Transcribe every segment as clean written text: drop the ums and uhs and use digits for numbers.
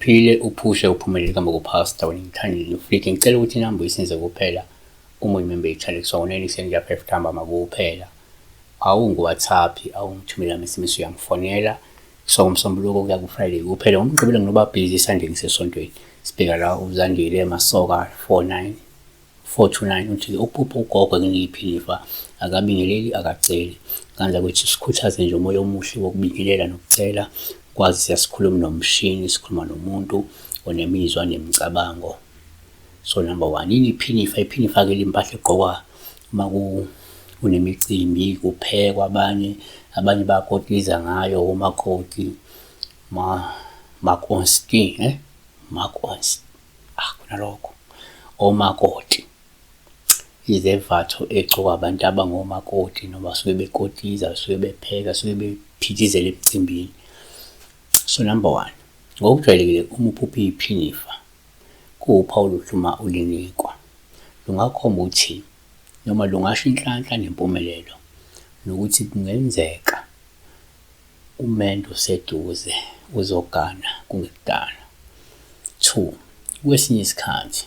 Uphile uphushe uphumelele kambe kuPastor wena ngithandile ufike ngicela ukuthi inamba uyisenze kuphela uma uyimember ye-channel kusuka ngo-9 ekuseni kuya 5 ntambama kuphela. Awungi-WhatsApp, awungithumeli ama-SMS uyangifonela kusuka ngoMsombuluko kuya ku-Friday kuphela. NgoMgqibelo nginoba busy, Sunday ngisesontweni. Sibheka la uZandile Masoka 49 429 uthi-ke ukuphupha ugogo ekunika iphinifa akabingeleli akaceli. Kanza kwethu sikhuthaze nje umoya omuhle wokubingelela nokucela kwazi siyasikhuluma nomshini sikhuluma nomuntu onemizwa nemicabango. So number one, yini iphinifa? Iphinifa-ke limpahla egqokwa uma kunemicimbi kuphekwa abanye abanye bakotiza ngayo omakoti ma makonsti eh makonsti ah kunalokho omakoti izevatho egqokwa abantu abangomakoti noma basuke bekotiza basuke bepheka basuke bephithizela emcimbini. So number one, ngokujwayelekile uma uphupha iphinifa kuwuphawu oluhle uma ulinikwa. Lungakhomba ukuthi noma lungasho inhlanhla nempumelelo nokuthi kungenzeka umendo useduze uzogana kungekudala. 2 kwesinye isikhathi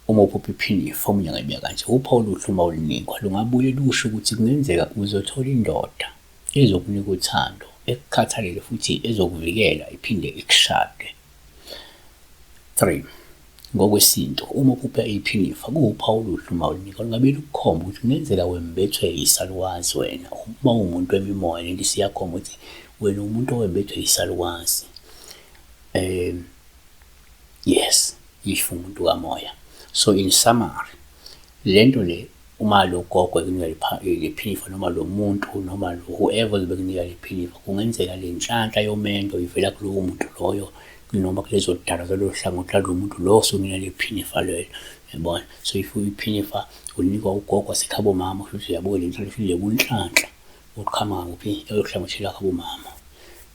uma uphupha iphinifa omunye angayibeka kanje, uphawu oluhle uma ulinikwa lungabuye lusho ukuthi kungenzeka uzothola indoda ezokunika uthando, ekukhathalele futhi ezokuvikela iphinde ikushade. 3 ngokwesintu uma uphupha iphinifa kuwuphawu oluhle uma ulinikwa lungabe lukukhomba ukuthi kungenzeka wembethwe yisalukazi wena uma uwumuntu wemimoya lento isiyakhomba ukuthi wena umuntu owembethwe yisalukazi. Yes, if umuntu kamoya. So in summary, lento le uma lo gogo ekunika lephinifa noma lo muntu noma lo whoever ozobe ekunika lephinifa kungenzeka le nhlanhla yomendo ivela kulowo muntu loyo noma kulezo dalwa zalolo hlangothi lalo muntu lo osukunika lephinifa lelo yabona. So if iphinifa ulinikwa ugogo wasekhabo mama kusho ukuthi uyabuka le nhlanhla lebunhlanhla oqhamuka kuphi elohlangothi lakhabo mama.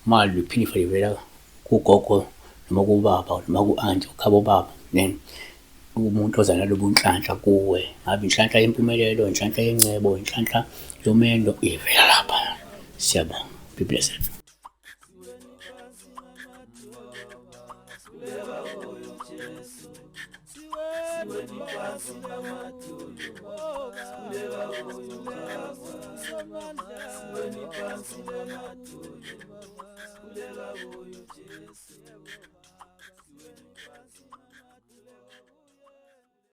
Uma lephinifa livela kugogo noma kubaba noma ku-anti ukhabo baba then umuntu oza nalobu nhlanhla kuwe ngabe inhlanhla yempumelelo, inhlanhla yengcebo, inhlanhla yomendo ivela lapha. Siyabonga. Be blessed. Sikhuleka kuyo Jesu.